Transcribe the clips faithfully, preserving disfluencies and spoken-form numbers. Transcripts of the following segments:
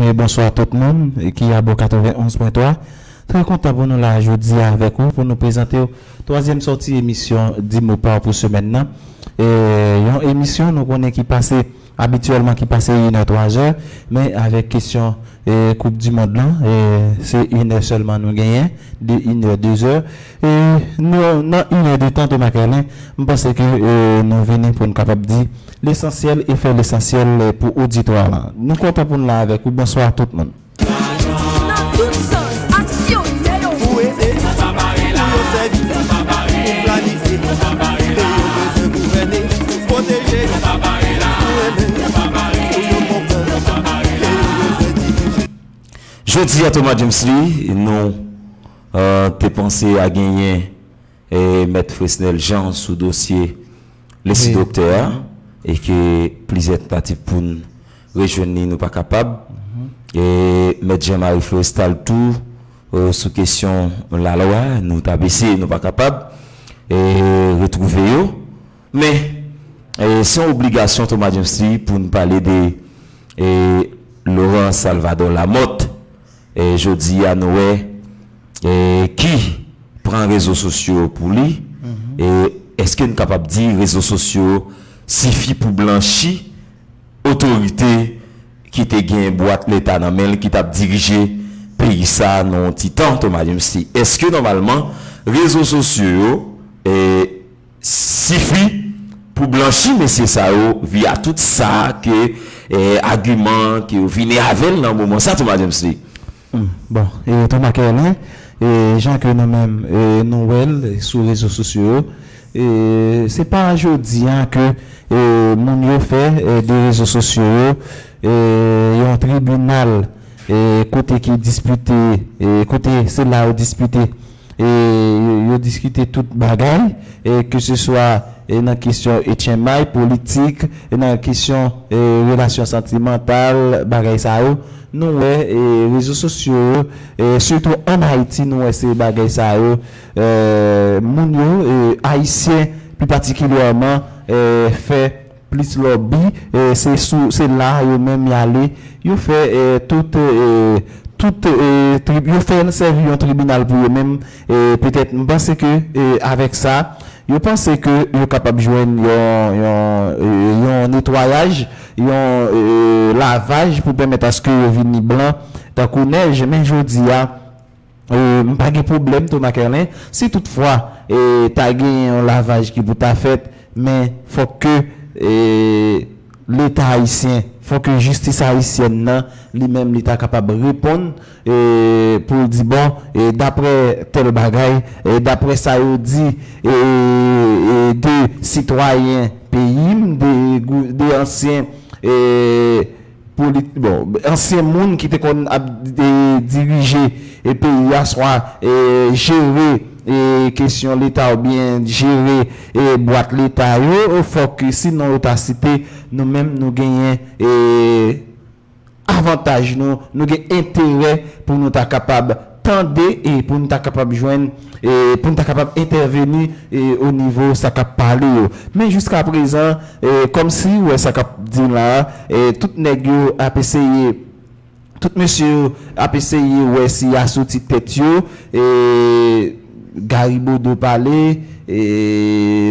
E bonswa tout moun ki abò katrevenn onz pwen twa. Trè kontan pou nou la jodi a avèk ou pou nou prezante w twazyèm sòti emisyon Di Mo Pa W pou semèn nan. E yon emisyon nou konnen ki pase abityèlman ki pase inè, twazè, men avèk kesyon e, Koup di Mond lan, e, se inè sèlman nou genyen, de inè, dezè. E, nou, nan inè de tan, Thomas Kerlin, m panse ke e, nou vini pou n kapab di lesansyèl e fè lesansyèl e, pou oditwa lan. Nou kontan pou n la avèk ou. Bonswa tout moun. Nan tout sans, aksyonè yo. Pou ede, pou yo sèvi, pou planifye, e yo bezwen gouvène, pwoteje, pou renmen, pou yo konprann, e yo bezwen dirije. Jodi a Thomas James Lee, nou uh, te panse a genyen e, Mèt Fresnel Jean sou dosye lesi doktè a e ke plizyè tantativ pou n rejwenn li nou pa kapab. E Mèt Jean Marie Florestal tou e, sou kesyon lalwa nou t ap eseye nou pa kapab e, retwouve yo. Men e, se yon obligasyon Thomas James Lee pou n pale de e, Laurent Salvador Lamothe. E, jodi a nou wè e, ki pran rezo sosyo pou li. E, èske n kapab di rezo sosyo sifi pou blanchi otorite ki te gen bwat leta nan men l ki t ap dirije peyi sa nan yon ti tan? Thomas James Lee, èske nòmalman rezo sosyo yo e, sifi pou blanchi mesye sa yo via tout sa ke e, agiman ke yo vini avè l nan moman sa? Thomas James Lee. Bon, e, Thomas Kerlin, e, jan ke nou menm e, nou wè l sou rezo sosyo yo, e, se pa jodi a ke e, moun yo fè e, de rezo sosyo yo e, yon tribinal e, kote ki dispite e, kote se la yo dispite e, yo diskite tout bagay e, ke se swa e, nan kesyon H M I, politik, e, nan kesyon e, relasyon santimantal, bagay sa yo. Nou wè e, rezo sosyo yo, e, sitou ann Ayiti, nou wè se bagay sa yo, e, moun yo, e, ayisyen pi patikilyèman, e, fè plis lòbi, e, se sou, se la yo menm y ale, yo fè e, tout, e, tout, e, trib, yo fè sèvi yon tribinal pou yo menm, e, petèt, m panse ke e, avèk sa, yo panse ke yo kapab jwenn yon, yon, e, yon netwayaj, yon e, lavaj pou pèmèt aske yo vini blan tankou nèj. Men jodi a, e, m pa gen pwoblèm, Thomas Kerlin, si toutfwa e, ta gen yon lavaj ki pou ta fèt, men fòk ke e, Leta ayisyen, fòk ke jistis ayisyèn nan, li menm, li ta kapab reponn e, pou l di, bon, e, daprè tèl bagay, e, daprè sa yo di e, e, de sitwayen peyi m, de, gou- de ansyen e, polit, bon, ansyen moun ki te konn ap e, dirije e, peyi a, swa e, jere e, kesyon leta oubyen jere e, bwat leta yo, fòk si non yo ta site, nou menm nou genyen e, avantaj nou, nou gen enterè pou nou ta kapab tande e pou nou ta kapab jwenn e pou nou ta kapab entèveni e o nivo sa k ap pale yo. Men jiska prezan, e kòmsi ou wè sa k ap di la, e tout nèg yo ap eseye, tout mesye yo ap eseye wè si y a soti tèt yo, e Gary Bodeau pale, e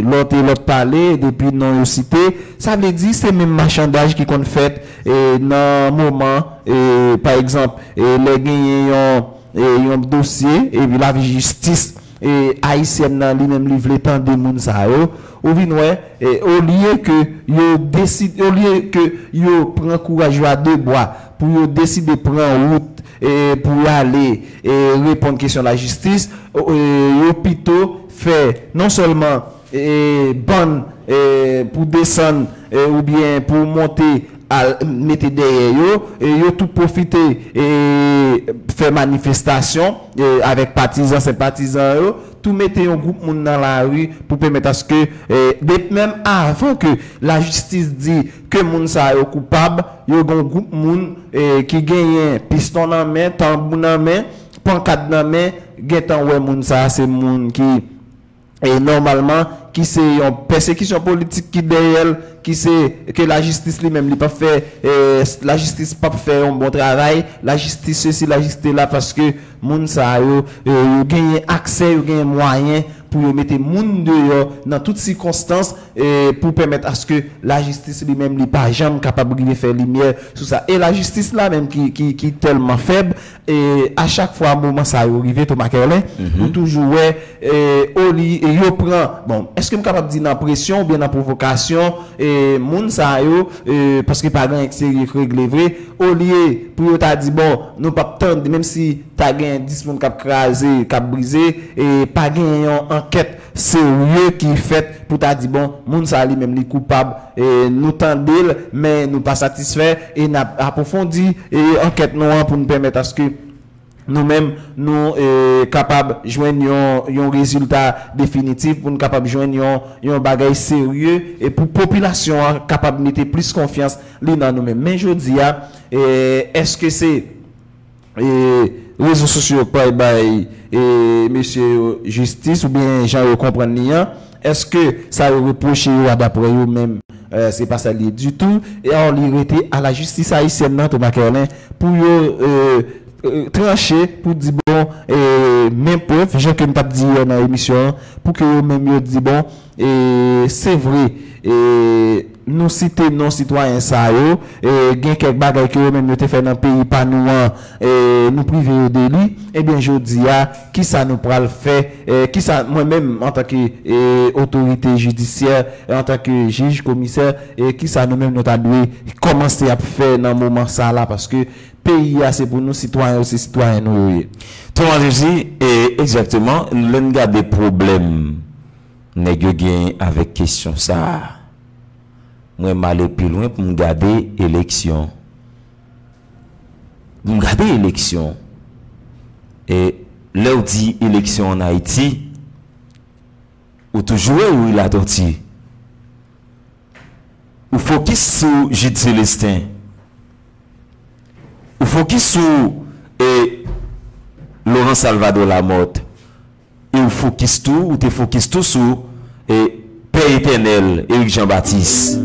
lòt e lòt pale, depi non yo site, sa vle di se menm machandaj ki konn fèt e nan moman, e pa egzanp, e lè genyen yon, e yon dosye, epi lajistis e ayisyèn nan li menm li vle tande moun sa yo, ou vin wè, e olye ke yo deside, olye ke yo pran kouraj yo a de bwa pou yo deside pran wout e pou y ale e reponn kesyon lajistis, e yo pito fè non sèlman e bann e pou desann e oubyen pou monte al mete dèyè yo, e yo tou pwofite e fè manifestasyon e avèk patizan, senpatizan yo, tou mete yon gwoup moun nan lari pou pèmèt aske e de menm avan ke lajistis di ke moun sa yo koupab, yo gen yon gwoup moun e ki genyen piston nan men, tanbou nan men, pankad nan men, gentan wè moun sa se moun ki e nòmalman ki se yon pèsekisyon politik ki dèyè l, ki se ke lajistis li menm li p ap fè, eh, lajistis p ap fè yon bon travay, lajistis sesi, lajistis la, paske moun sa yo, eh, yo genyen aksè, yo genyen mwayen pou yo mete moun deyò nan tout sikonstans, eh, pou pèmèt aske lajistis li menm li pa janm kapab rive fè limyè sou sa. E lajistis la menm ki, ki, ki tèlman fèb, e a chak fwa moman sa yo rive, Thomas Kerlin, ou toujou wè, e, oli, e yo pran, bon, èske m kapab di nan presyon oubyen nan pwovokasyon, e, moun sa yo, e, paske pa gen anyen k serye k regle vre, olye pou yo ta di, bon, nou p ap tande, menm si ta gen dis moun k ap kraze, k ap brize, e pa gen yon ankèt serye ki fèt pou ta di, bon, moun sa li menm li koupab, e nou tande l, men nou pa satisfè, e n ap apwofondi, e ankèt nou an pou n pèmèt aske nou menm, nou, e, kapab jwenn yon, yon rezilta definitif, pou n kapab jwenn yon, yon bagay serye, e pou popilasyon an kapab mete plis konfyans li nan nou menm. Men jodi a, e, èske se, e, rezo sosyo k pral bay, e, mesye yo jistis oubyen jan yo konprann li an? Èske sa yo repwoche yo a, daprè yo menm, e, se pa sa l ye ditou? E alò, li rete a lajistis ayisyèn nan, Thomas Kerlin, pou yo, e, e, tranche, pou di, bon, e, men prèv, jan ke m t ap di yè nan emisyon an, pou ke yo menm yo di, bon, e, se vre, e, nou site non sitwayen sa yo, e, gen kèk bagay ke yo menm yo te fè nan peyi pa nou an, e, nou prive yo de li, ebyen, jodi a, kisa nou pral fè, e, kisa mwen menm, antanke, e, otorite jidisyè, e, antanke jij, komisè, e, kisa nou menm nou ta dwe kòmanse ap fè nan moman sa la, paske peyi a se pou nou, sitwayen yo se sitwayen nou yo ye. Thomas Jezi, e, egzakteman, lè n gade pwoblèm nèg yo gen avèk kesyon sa a, mwen m ale pi lwen pou m gade eleksyon. Pou m gade eleksyon. E lè w di eleksyon ann Ayiti, ou toujou wè Youri Latortue. Ou fokis sou Jude Célestin. Ou fokis sou, e, Laurent Salvador Lamothe. E ou fokis tou, ou te fokis tou sou, e, Pè Etènèl, Eric Jean Baptiste.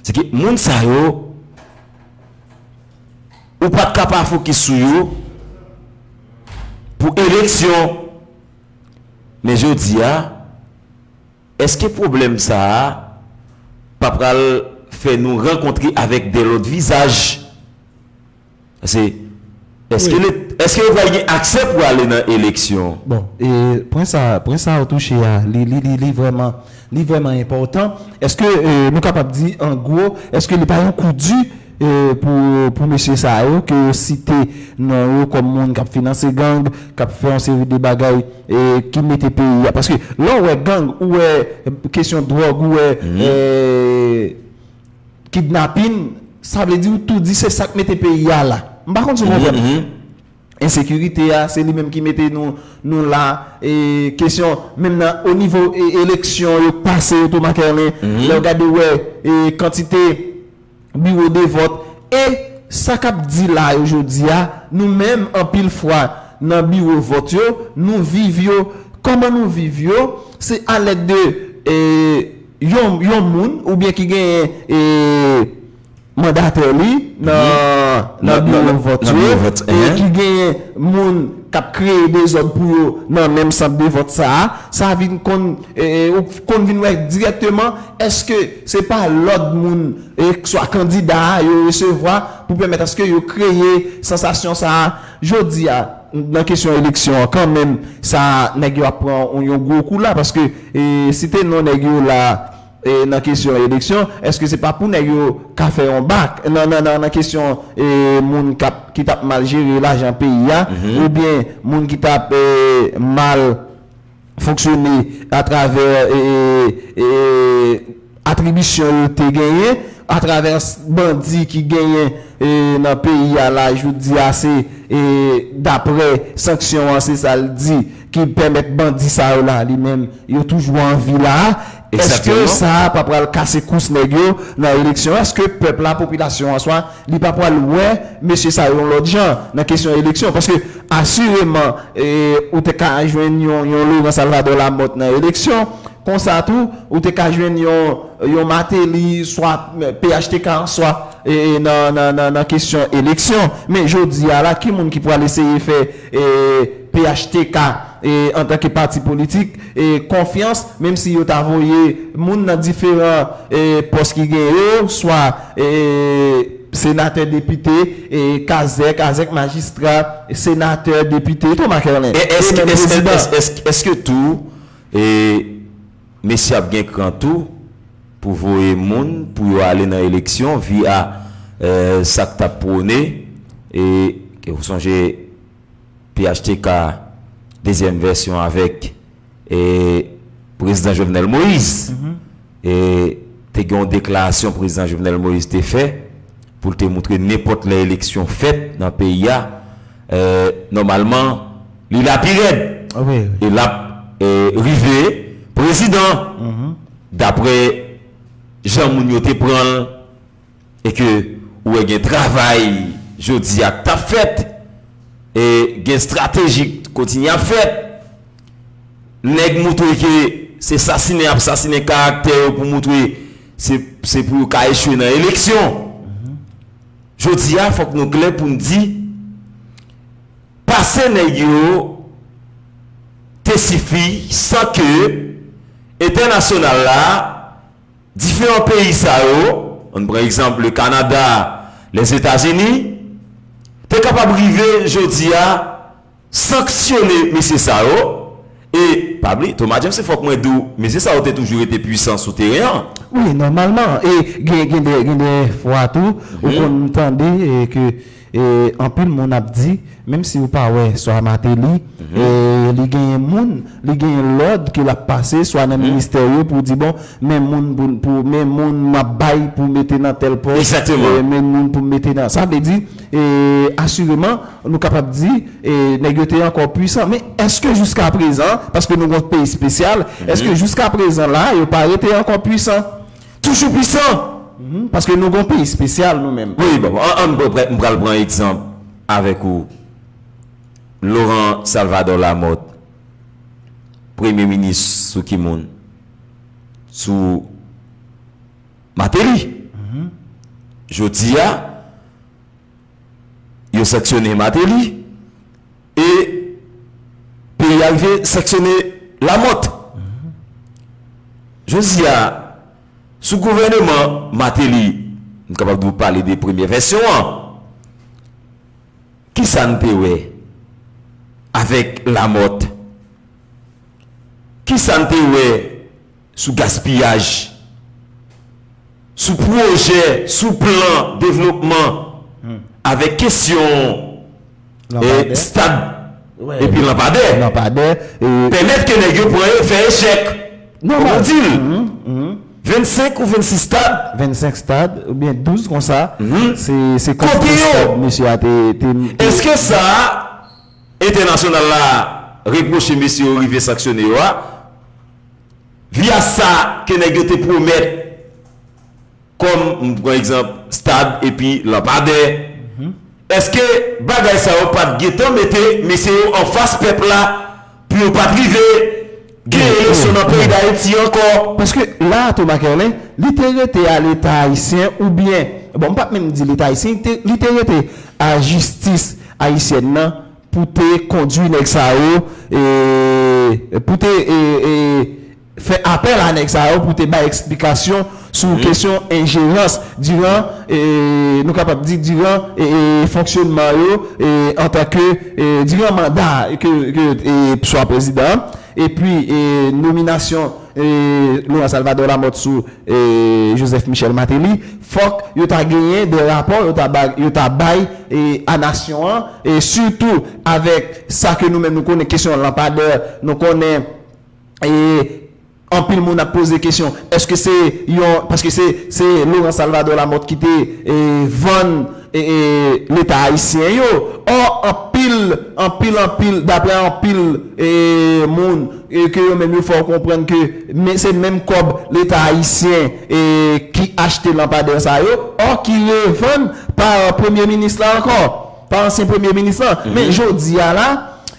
Se ke moun sa yo, ou pa t ka pa fokis sou yo pou eleksyon. Men jodi a, èske pwoblèm sa a pa pral fè nou rankontre avèk de lòt vizaj? Paske, èske, wi, le, èske yo pral gen aksè pou ale nan eleksyon? Bon, e pwen sa, pwen sa ou touche a, li, li, li, li vrèman, li vrèman enpòtan. Èske, e, nou kapab di, an gwo, èske li pa yon kou di, e, pou, pou mesye sa yo, ke yo site non yo kòm moun k ap finanse gang, k ap fè yon seri de bagay, e, ki mete peyi a? Paske lè w wè gang, ou wè kesyon dwòg, ou wè, e, kidnapin, sa vle di ou tou di se sa k mete peyi a la. M pa konn si w konprann. Ensekirite a, se li menm ki mete nou, nou la. E kesyon, menm nan, o nivo, e, eleksyon yo k pase yo, Thomas Kerlin, lè w gade w wè, e, kantite biwo de vòt, e sa k ap di la yo jodi a, nou menm, anpil fwa, nan biwo vòt yo, nou viv yo, kòman nou viv yo, se alèd de, e, yon, yon moun, oubyen ki genyen, e, mandatè li nan, nan biwo vòt yo, e ki genyen moun k ap kreye dezòd pou yo nan menm sant de vòt sa a, sa vin konn, e, ou konn vin wè dirèkteman, èske se pa lòd moun, e, swa kandida a yo resevwa pou pèmèt aske yo kreye sansasyon sa a? Jodi a, nan kesyon eleksyon an, kanmenm, sa nèg yo ap pran yon, yon gwo kou la, paske, e, site non nèg yo la, e, nan kesyon eleksyon, èske se pa pou nèg yo ka fè yon bak nan, nan, nan, nan kesyon, e, moun k ap, ki t ap mal jere lajan peyi a, oubyen moun ki t ap, e, mal fonksyone atravè, e, e, e, atribisyon yo te genyen, atravè s-, bandi ki genyen, e, nan peyi a la, jodi a, se, e, daprè sanksyon an, se sa l di, ki pèmèt bandi sa yo la, li menm, yo toujou an vi la a. Èske sa a pa pral kase kous nèg yo nan eleksyon? Èske pèp la, popilasyon an, swa li pa pral wè mesye sa yo yon lòt jan nan kesyon eleksyon? Paske asireman, e, ou te ka jwenn yon, yon Laurent Salvador Lamothe nan eleksyon, Konsa tou, ou te ka jwenn yon, yon Martelly, swa P H T K, swa e, e, nan, nan, nan, nan kesyon eleksyon. Men jodi a la, ki moun ki pral eseye fè e, P H T K e, antanke pati politik e, konfyans, menm si yo ta voye moun nan diferan e, pòs ki gen yo, swa e, senatè, depite, e, kazèk, kazèk, majistra, senatè, depite, Thomas Kerlin, e menm prezidan. Èske tou e, mesye ap gen kran tou pou voye moun pou yo ale nan eleksyon via e, sa k t ap pwone e, ke ou sonje P H T K dezyèm vèsyon avèk e, prezidan Jovenel Moïse. E, te gen yon deklarasyon prezidan Jovenel Moïse te fè pou l te moutre nenpòt lè eleksyon fèt nan peyi a, e, nòmalman, li la pi rèd. E l ap e, rive prezidan, daprè jan moun yo te pran l, e ke ou wè gen travay jodi a k t ap fèt, e gen estrateji k kontinye ap fèt. Nèg moutre ke se sasinen y ap sasinen karaktè yo pou moutre se, se pou yo ka echwe nan eleksyon. Jodi a, fòk nou klè pou n di, pase nèg yo te sifi san ke entènasyonal la, diferan peyi sa yo, ann pran egzanp le Kanada, Lèzetazini, te kapab rive jodi a sanksyone mesye sa yo. E pa bliye, Thomas James, se fòk mwen di w, mesye sa yo te toujou rete pwisan sou teren an. Wi, nòmalman. E gen, gen de, gen de fwa tou, ou konn tande e, ke e, anpil moun ap di, menm si ou pa wè swa Martelly, e, li genyen moun, li genyen lòd ke l ap pase, swa nan ministè yo, pou di, bon, men moun, pou, pou, men moun m ap bay pou mete nan tèl pòs, e, men moun pou mete nan. Sa vle di, e, asireman, nou kapab di, e, nèg yo te ankò pwisan. Men èske jiska prezan, paske nou gon peyi espesyal, èske jiska prezan la, yo pa rete ankò pwisan? Toujou pwisan. Paske nou gon peyi espesyal nou menm. Wi, bon, an, an, m pral pran egzanp avèk ou. Laurent Salvador Lamothe, premye minis sou ki moun? Sou Martelly. Jodi a, yo sanksyone Martelly e peyi a rive sanksyone Lamothe. Jodi a, sou gouvèneman Martelly, m kapab di w pale de premyè vèsyon an. Kisa n te wè avèk Lamothe? Kisa n te wè sou gaspiyaj, sou pwojè, sou plan devlopman, avèk kesyon e stad epi lanpadè. Pèmèt ke nèg yo pran yo fè echèk. Kòman w di l? Vennsenk ou vennsis stad? Vennsenk stad, oubyen douz konsa. Se, se kantite stad mesye a te, te, te. Èske sa entènasyonal la repwoche mesye yo rive sanksyone yo a? Via sa ke nèg yo te pwomèt, kòm, m pran egzanp, stad epi lanpadè. Èske bagay sa yo pa t gentan mete mesye yo anfas pèp la pou yo pa t rive gen eleksyon nan peyi Dayiti ankò? Paske la, Thomas Kerlin, li te rete a Leta ayisyen oubyen, bon, m p ap menm di Leta ayisyen, li te, li te rete a jistis ayisyèn nan, pou te kondui nèg sa yo, e, pou te, e, e, fè apèl a nèg sa yo, pou te bay eksplikasyon sou kesyon enjerans diran, e, nou kapab di diran, e, e, fonksyonman yo, e, antanke, e, diran manda ke, ke, e, swa prezidan an, epi, e, nominasyon, e, Laurent Salvador Lamothe sou e, Joseph Michel Martelly, fòk yo ta genyen de rapò, yo ta ba, yo ta bay, e, a nasyon an, e sitou avèk sa ke nou menm nou konnen, kesyon lanpadè, nou konnen, e, anpil moun ap poze kesyon, èske se yon, paske se, se Laurent Salvador Lamothe ki te, e, vann e, e, Leta ayisyen yo. Ò, anpil, anpil, anpil, daprè anpil, e, moun, e, ke yo menm yo fè w konprann ke men, se menm kòb Leta ayisyen, e, ki achte lanpadè sa yo, ò, ki revann pa premye minis la ankò, pa ansyen premye minis la. Men jodi a la,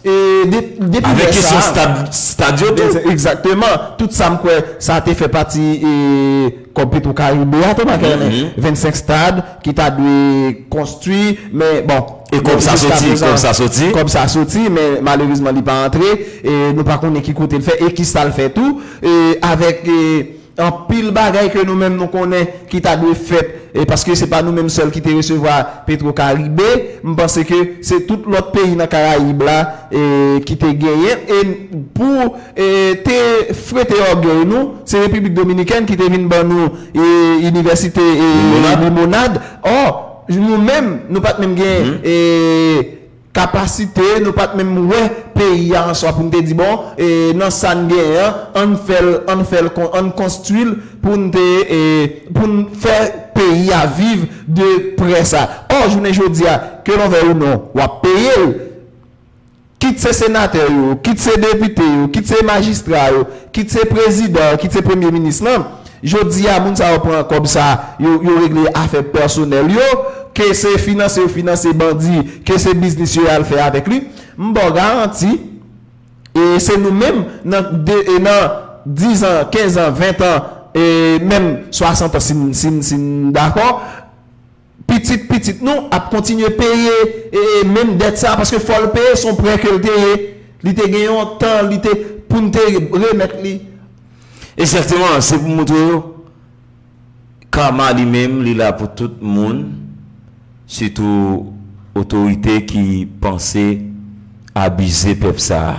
E de- depi lè sa, kesyon stad, stad yo tou. Egzakteman. Tout sa, m kwè, sa te fè pati, e, kòb Petro Caribe a, tou, Marc Ernest. Vennsenk stad ki ta dwe konstwi, men bon, e kòb sa soti, kòb sa soti, kòb sa soti, men malerezman, li pa antre. E nou pa konnen ki kote l fè e ki sa l fè tou. E avèk, e, anpil bagay ke nou menm nou konnen ki ta dwe fèt, e paske se pa nou menm sèl ki te resevwa Petro Caribe, m panse ke se tout lòt peyi nan Karayib la, e, ki te genyen, e pou, e, te frete ògèy nou, se Repiblik Dominikèn ki te vin ban nou, e, inivèsite, e, Limonad. Ò, nou menm, nou pa t menm gen, e, kapasite, nou pa t menm wè peyi a an swa pou n te di, bon, e, nan sa n genyen an, ann fè l, ann fè l, kon- ann konstwi l pou n te, e, pou n fè peyi a viv de prè sa. Ò, jounen jodi a, ke l on vle ou non, w ap peye l. Kit se senatè yo, kit se depite yo, kit se majistra yo, kit se prezidan, kit se premye minis lan, jodi a, moun sa yo pran kòb sa, yo, yo regle afè pèsonèl yo, ke se finanse yo finanse bandi, ke se biznis yo y al fè avèk li. M ba w garanti, e se nou menm, nan de, e nan diz an, kenz an, ven an, e menm swasant an, si n, si n, si n dakò, pitit pitit nou ap kontinye peye, e, e, menm dèt sa, paske fò l peye, se yon prè ke l te ye. Li te gen yon tan, li te, pou n te remèt li. Egzakteman, se pou montre yo, kama li menm, li la pou tout moun, sitou otorite ki panse abize pèp sa a.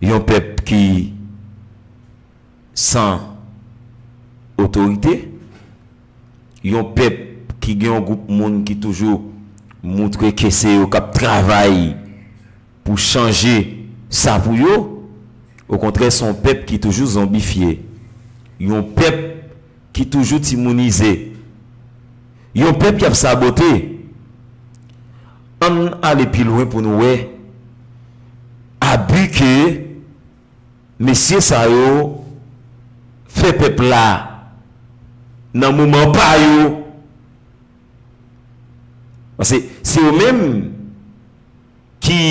Yon pèp ki san otorite, yon pèp ki gen yon gwoup moun ki toujou montre ke se yo k ap travay pou chanje sa pou yo, okontrè, se yon pèp ki toujou zonbifye, yon pèp ki toujou timounize, yon pèp y ap sabote. Ann ale pi lwen pou nou wè abi ke mesye sa yo fè pèp la nan moman pa yo. Paske se yo menm ki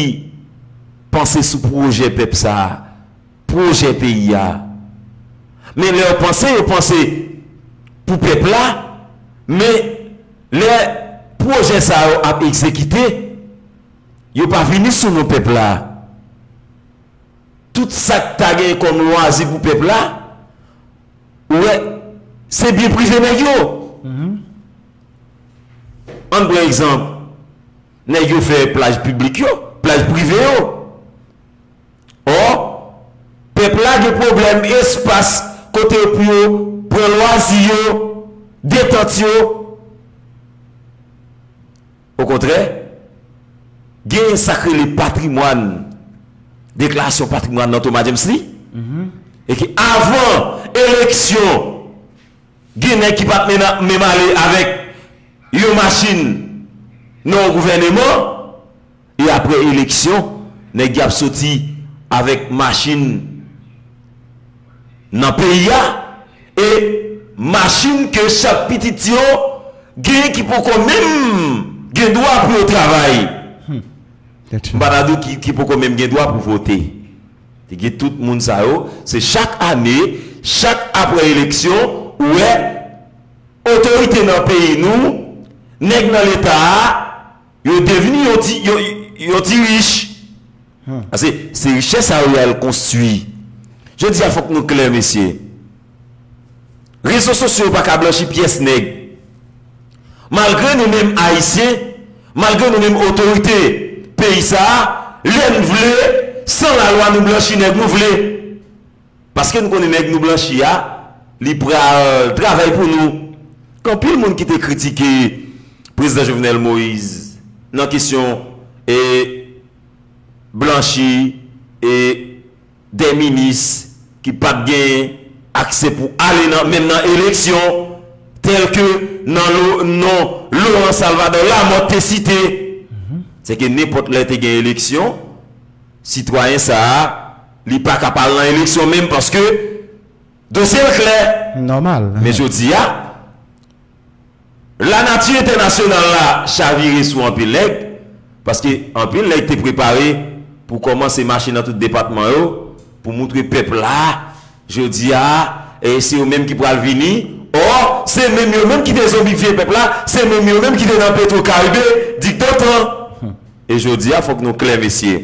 panse sou pwojè pèp sa a, pwojè peyi a. Men lè yo panse, yo panse pou pèp la, men lè pwojè sa yo ap egzekite, yo pa vini sou non pèp la. Tout sa k ta gen kòm lwazi pou pèp la, ou wè, se byen prive nèg yo. Ann pran egzanp, nèg yo fè plaj piblik yo, plaj prive yo. Ò, pèp la gen pwoblèm espas kote pou yo pran lwazi yo, detant yo. Okontrè, gen sa k rele patrimwàn, deklarasyon patrimwàn nan Thomas James li, e ke avan eleksyon, gen nèg ki pa t menm, menm ale avèk yon machin nan yon gouvèneman, e apre eleksyon, nèg y ap soti avèk machin nan peyi a, e machin ke chak pitit yo gen ki poko menm gen dwa pou yo travay. M pa ta di w ki, ki poko menm gen dwa pou vote. Te gen tout moun sa yo, se chak ane, chak apre eleksyon, ou wè, otorite nan peyi nou, nèg nan leta a, yo devni yon ti, yon, yon ti rich. Paske se richès sa yo y al konstwi. Jodi a, fòk nou klè, mesye. Rezo sosyo yo pa ka blanchi pyès nèg. Malgre nou menm Ayisyen, malgre nou menm otorite peyi sa a, lè n vle, san lalwa, nou blanchi nèg nou vle. Paske n konnen nèg nou blanchi a, li pral travay pou nou. Gen anpil moun ki te kritike prezidan Jovenel Moïse nan kesyon, e, blanchi, e, de minis ki pa t gen aksè pou ale nan, menm nan eleksyon, tèlke nan lo, non Laurent Salvador Lamothe te site. Se ke nenpòt lè te gen eleksyon, sitwayen sa a, li pa ka pa al nan eleksyon menm paske dosye l klè. Nòmal. Men jodi a, lanati entènasyonal la chavire sou anpil nèg, Paske anpil nèg te prepare pou kòmanse mache nan tout depatman yo, pou moutre pèp la, jodi a, e se yo menm ki pral vini. Ò, se menm yo menm ki te zonbifye pèp la, se menm yo menm ki te nan Petro Caribe, dikdantan. E jodi a, fòk nou klè, mesye,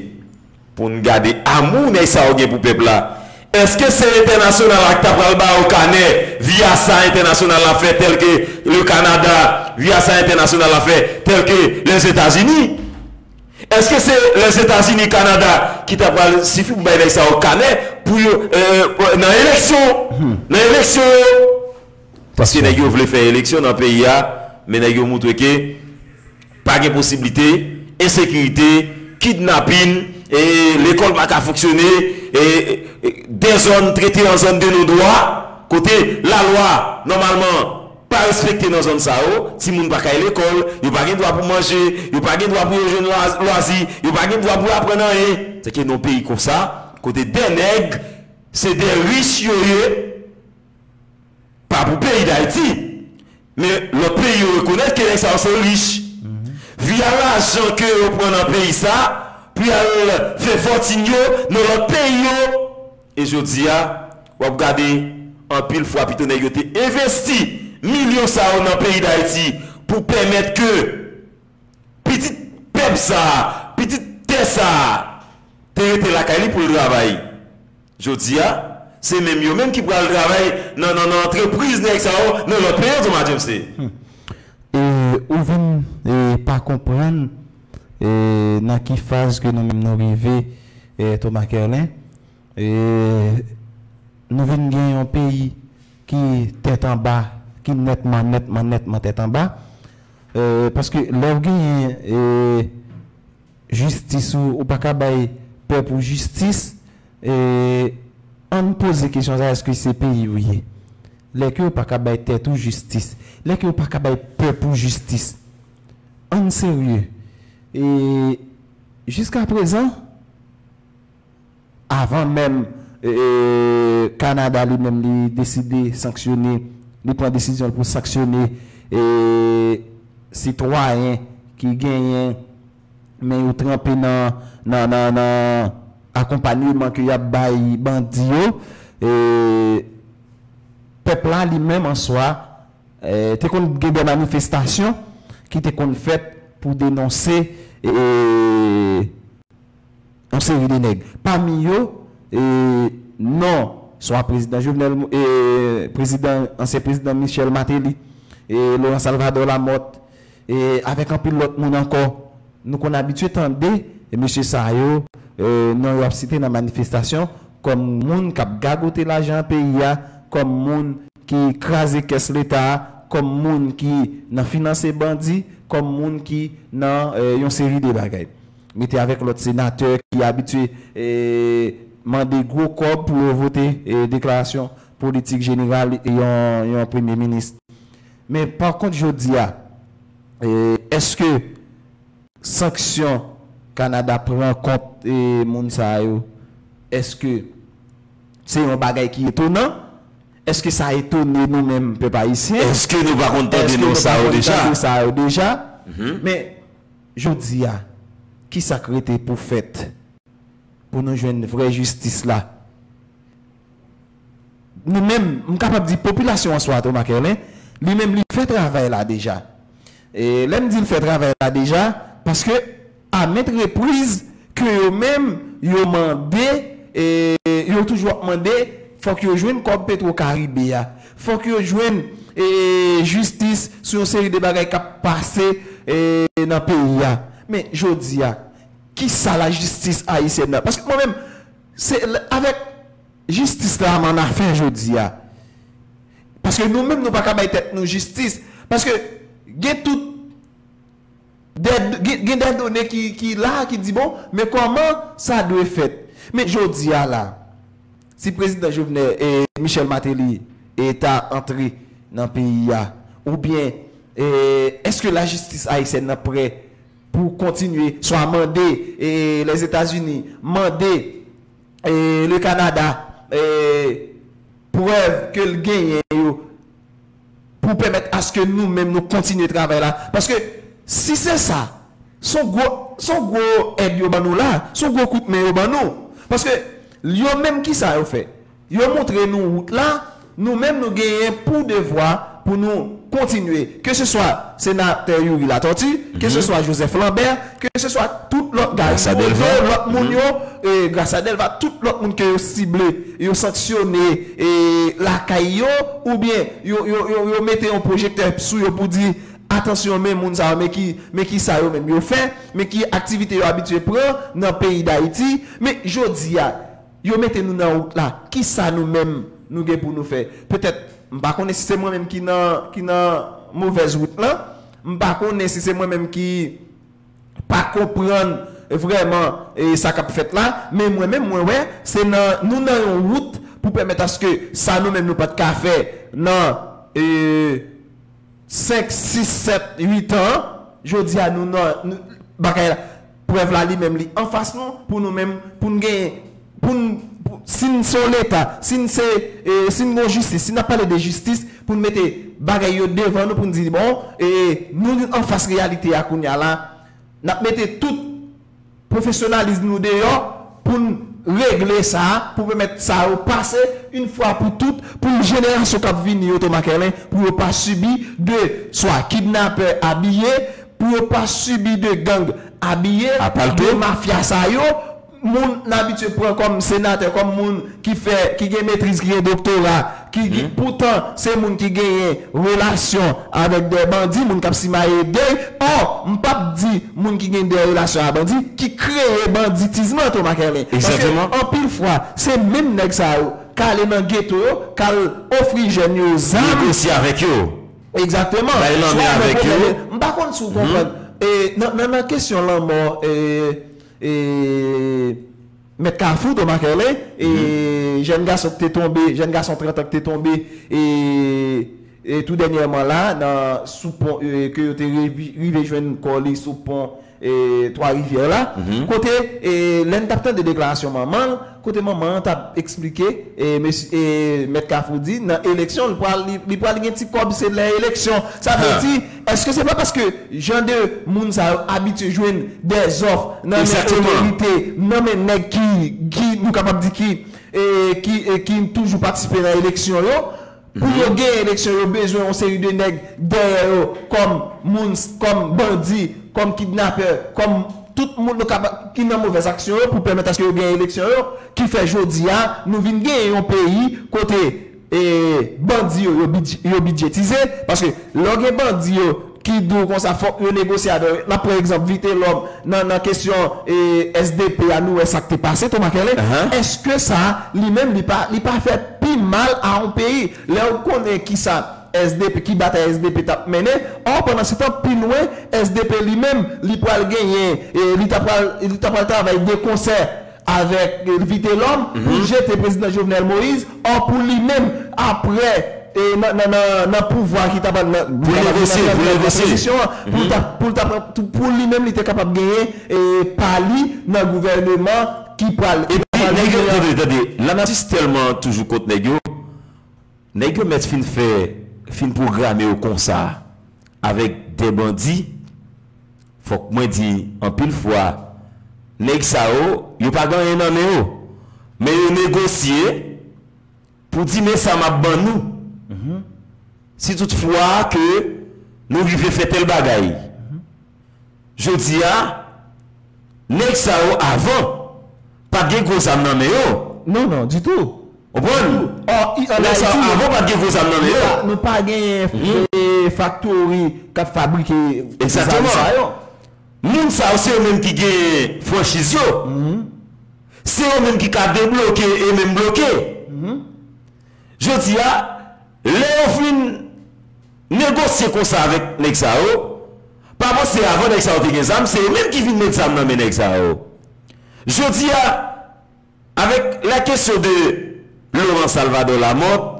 pou n gade amou nèg sa yo gen pou pèp la. Èske se entènasyonal la ki ta pral ba yo kanè via sa entènasyonal la fè, tèlke le Canada, via sa entènasyonal la fè, tèlke Lèzetazini? Èske se Lèzetazini, Kanada ki ta pral sifi pou bay nèg sa yo kanè pou yo, euh, nan eleksyon, nan eleksyon yo? Paske nèg yo vle fè eleksyon nan peyi a, men nèg yo moutre ke pa gen posiblite, ensekirite, kidnapin, e lekòl pa ka fonksyone, e, e, dè zòn trete an zòn de non dwa, kote lalwa, nòmalman, pa respekte nan zòn sa yo, timoun pa ka al lekòl, yo pa gen dwa pou manje, yo pa gen dwa pou yo jwenn lwa-, lwazi, yo pa gen dwa pou yo aprann anyen. Se ke nan yon peyi konsa, kote dè nèg, se dè rich yo ye, pa pou peyi Dayiti, men lòt peyi yo rekonèt ke nèg sa yo se rich. Via lajan ke yo pran nan peyi sa, pou y al fè fòtin yo nan lòt peyi yo. E jodi a, w ap gade anpil fwa pito nèg yo te envesti milyon sa yo nan peyi Dayiti pou pèmèt ke pitit pèp sa a, pitit tè sa a, te rete lakay li pou l travay. Jodi a, se menm yo menm ki pral travay nan, nan, nan antrepriz nèg sa yo nan lòt peyi yo, Thomas James. E ou vin, e, pa konprann, e, nan ki faz ke nou menm nou rive, e, Thomas Kerlin. E nou vin gen yon peyi ki tèt anba, ki nètman, nètman, nètman tèt anba. E, paske lè w genyen, e, jistis ou, ou pa ka bay pèp ou jistis, e, ann poze kesyon sa, èske se peyi ou ye? Lè ke ou pa ka bay tèt ou jistis, lè ke ou pa ka bay pèp ou jistis, ann serye. E jiska prezan, avan menm, e, e, Kanada li menm li deside sanksyone, li pran desizyon l pou sanksyone, e, sitwayen ki genyen men yo tranpe nan, nan, nan, nan akonpanyeman ke y ap bay bandi yo. E, pèp la li menm an swa, e, te konn gen de manifestasyon ki te konn fèt pou denonse, e, yon seri de nèg. Pami yo, e, non, swa prezidan Jovenel Mo-, e, prezidan, ansyen prezidan Michel Martelly, e, Laurent Salvador Lamothe, e, avèk anpil lòt moun ankò. Nou konn abitye tande, e, mesye sa yo, e, non yo ap site nan manifestasyon kòm moun k ap gagote lajan peyi a, kòm moun ki kraze kès Leta a, kòm moun ki nan finanse bandi, kòm moun ki nan, e, yon seri de bagay. Mete avèk lòt senatè ki abitye, e, mande gwo kòb pou yo vote, e, deklarasyon politik jeneral yon, yon premye minis. Men pa kont jodi a, e, èske sanksyon Kanada pran kont, e, moun sa yo, èske se yon bagay ki etonan? Èske sa etone nou menm pèp ayisyen? Èske nou pa konn tande non sa yo deja? Tande sa yo deja? Men jodi a, ki sa k rete pou fèt pou nou jwenn vrè jistis la? Nou menm, m kapab di popilasyon an swa, Thomas Kerlin, li menm li fè travay la deja. E lè m di l fè travay la deja, paske a ment repriz ke yo menm yo mande, e yo toujou ap mande, fòk yo jwenn kòb Petro Caribe a, fòk yo jwenn, e, jistis sou yon seri de bagay k ap pase, e, nan peyi a. Men jodi a, ki sa lajistis ayisyèn nan? Paske mwen menm, se l-, avèk jistis la m annafè jodi a. Paske nou menm, nou pa ka bay tèt nou jistis. Paske gen tout de, gen, gen de done ki, ki la, ki di, bon, men kòman sa dwe fèt? Men jodi a la, si prezidan Jovenel, e, Michel Martelly, e, ta antre nan peyi a, oubyen, e, èske lajistis ayisyèn nan prè pou kontinye, swa mande, e, Lèzetazini, mande, e, le Kanada, e, prèv ke l genyen yo pou pèmèt aske nou menm nou kontinye travay la? Paske si se sa, se yon gwo, se yon gwo èd yo ban nou la, se yon gwo kout men yo ban nou. Paske yo menm ki sa yo fè? Yo montre nou wout la, nou menm nou genyen pou devwa pou nou kontinye. Ke se swa senatè Youri Latortue, ke se swa Joseph Lambert, ke se swa tout lòt Garry Bodeau, lòt moun yo, e, Gracia Delva, tout lòt moun ke yo sible, yo sanksyone, e, lakay yo, oubyen yo, yo, yo, yo mete yon pwojektè sou yo pou di, atansyon, men moun sa yo, men ki, men ki sa yo menm yo fè, men ki aktivite yo abitye pran nan peyi Dayiti, men jodi a, yo mete nou nan wout la. Kisa nou menm nou gen pou nou fè? Petèt, m pa konnen si se mwen menm ki nan, ki nan movèz wout lan, m pa konnen si se mwen menm ki pa konprann vrèman, e, sa k ap fèt la, men mwen menm, mwen wè, se nan, nou nan yon wout pou pèmèt aske sa nou menm nou pa t ka fè nan, e, senk, sis, sèt, uit an, jodi a nou nan, nou, bagay la, prèv la li menm li anfas nou, pou nou menm, pou n genyen, pou n, pou, si n se yon leta, si n se, e, si n gon jistis, si n ap pale de jistis, pou n mete bagay yo devan nou, pou n di, bon, e, nou anfas reyalite a kounye a la, n ap mete tout pwofesyonalizm nou deyò pou n regle sa, pou pèmèt sa yo pase yon fwa pou tout, pou jenerasyon k ap vini yo, Thomas Kerlin, pou yo pa sibi de swa kidnapè abiye, pou yo pa sibi de gang abiye, de mafya sa yo, moun n abitye pran kòm senatè, kòm moun ki fè, ki gen metriz, ki gen doktora, ki, ki poutan se moun ki genyen relasyon avèk de bandi, moun k ap simaye dèy. Ò, m p ap di moun ki gen de relasyon a bandi, ki kreye banditis lan, Thomas Kerlin. Paske anpil fwa, se menm nèg sa yo k ale nan geto yo, k al ofri jèn yo zam. Negosye avèk yo. Egzakteman. Bay lanmen avèk yo. M pa konn si w konprann. E, nan, nan, nan kesyon lanmò, e, e, Mèt Kafou, Thomas Kerlin, e jèn gason ki te tonbe, jèn gason trant an ki te tonbe, e, e tou dènyèman la, nan, sou pon, e, ke yo te rivi, rive jwenn kò li sou pon, e, Twa Rivyè la, kote, e, lè n t ap tande deklarasyon manman l, kote manman an t ap eksplike, e, mesye, e, Mèt Kafou di, nan eleksyon, li pral, li, li pral gen ti kòb, se lè eleksyon. Sa vle di, èske se pa paske jan de moun sa yo abitye jwenn dèzòf nan men otorite, nan men nèg ki, ki, nou kapab di ki, e, ki, e, ki toujou patisipe nan eleksyon yo, pou yo genyen eleksyon, yo bezwen yon seri de nèg dèyè yo, kòm moun, kòm bandi, kòm kidnapè, kòm tout moun nou kapab, ki nan movèz aksyon yo, pou pèmèt aske yo genyen eleksyon yo, ki fè jodi a, nou vin genyen yon peyi kote, e, bandi yo, yo bidj-, yo bidjetize, paske lè w gen bandi yo ki di w konsa, fòk yo negosye avè yo. N ap pran egzanp Vitelhomme nan, nan kesyon, e, S D P a, nou wè sa k te pase, Thomas Kerlin. Èske sa, li menm, li pa, li pa fè pi mal a yon peyi? Lè w konnen kisa S D P, ki batay S D P t ap mennen, ò, pandan se tan, pi lwen, S D P li menm, li pral genyen, e, li ta pral, li ta pral travay de konsè avèk, e, Vitelhomme pou jete prezidan Jovenel Moïse, ò, pou li menm, apre, e, nan, nan, nan, nan pouvwa ki ta pral nan, pou negosye, pou negosye, pou l ta, pou l ta pran, pou li menm, li te kapab genyen, e, pa li nan gouvèneman ki pral, epi, nèg yo, tande, tande, lanati tèlman toujou kont nèg yo, nèg yo mèt fin fè, fin pwograme yo konsa, avèk de bandi, fòk mwen di, anpil fwa, nèg sa yo, yo pa gen anyen nan men yo, men yo negosye pou di, men sa m ap ban nou. Si toutfwa ke nou rive fè tèl bagay, jodi a, nèg sa yo avan, pa t gen gwo zam nan men yo. Non, non, ditou. Konprann? Ò, i-, an Ayiti, avan pa t gen gwo zam nan men yo. Nou pa, nou pa gen, e, faktori k ap fabrike zam sa yo. Moun sa yo, se yo menm ki gen franchiz yo. Se yo menm ki ka debloke e menm bloke. Jodi a, lè yo fin negosye konsa avèk nèg sa yo, pa panse avan nèg sa yo te gen zam, se yo menm ki vin met zam nan men nèg sa yo. Jodi a, avèk la kesyon de Laurent Salvador Lamothe,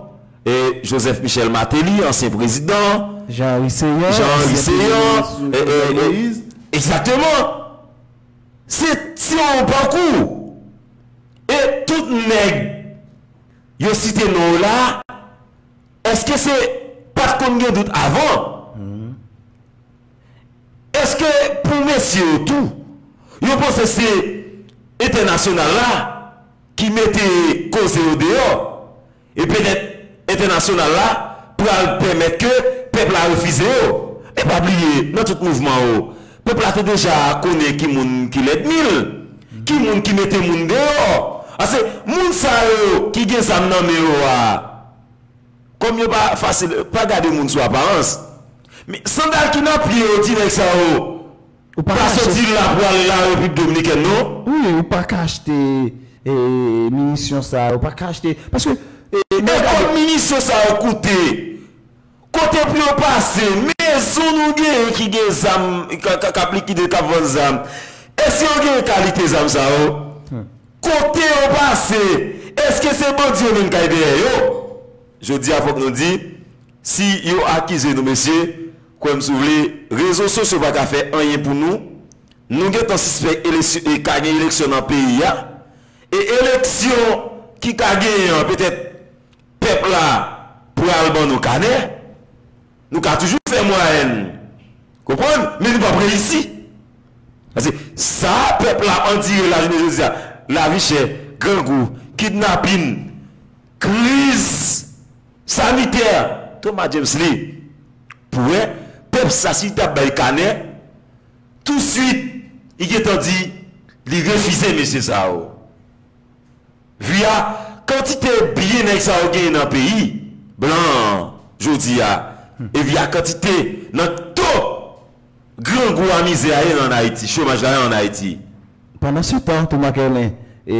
e Joseph Michel Martelly, ansyen prezidan, Jean Henry Ceant, Jean Henry Ceant, e, e, e, egzakteman. Se, se yon pakou. E tout nèg yo site non yo la, èske se pa t konn gen dout avan? Èske pou mesye yo tou, Yo panse se entènasyonal la ki mete koze yo deyò. E petèt entènasyonal la pral pèmèt ke pèp la refize yo. E pa bliye, nan tout mouvman yo, pèp la te deja konnen ki moun ki lènmi l, ki moun ki mete moun deyò. Ase, moun sa yo ki gen zam nan men yo a, kòm yo pa fasil, pa gade moun sou aparans. Men sandal ki nan pye yo, ti nèg sa yo, Ou pa pa kache. Soti la pou ale la Repiblik Dominikèn, non? Wi, ou pa ka achte e, minisyon sa yo, ou pa ka achte. Paske e, e kòb minisyon sa yo koute, kote pou yo pase, mezon nou genyen ki gen zam, k ap likide, k ap vann zam, èske yo genyen kalite zam sa yo? Kote yo pase? Èske se bandi yo menm k ay dèyè yo? Jodi a, fòk nou di, si yo akize nou, mesye, kwè m si w vle, rezo sosyo pa ka fè anyen pou nou. Nou gentan sispèk eleksyon, e ka gen eleksyon nan peyi a. E eleksyon ki ka genyen an, petèt pèp la pral ban nou kanè. Nou ka toujou fè mwayèn. Konprann? Men nou p ap reyisi. Paske sa pèp la ap andire la jounen jodi a, lavi chè, grangou, kidnapin, kriz sanitè, Thomas James li, pou wè, pèp sa si l t ap bay kanè, touswit, li gentan di, li refize mesye sa yo. Via kantite byen nèg sa yo genyen nan peyi, blan an, jodi a, e via kantite nan to grangou a mizè a ye an Ayiti, chomaj la ye an Ayiti. Pandan se tan, Thomas Kerlin, e,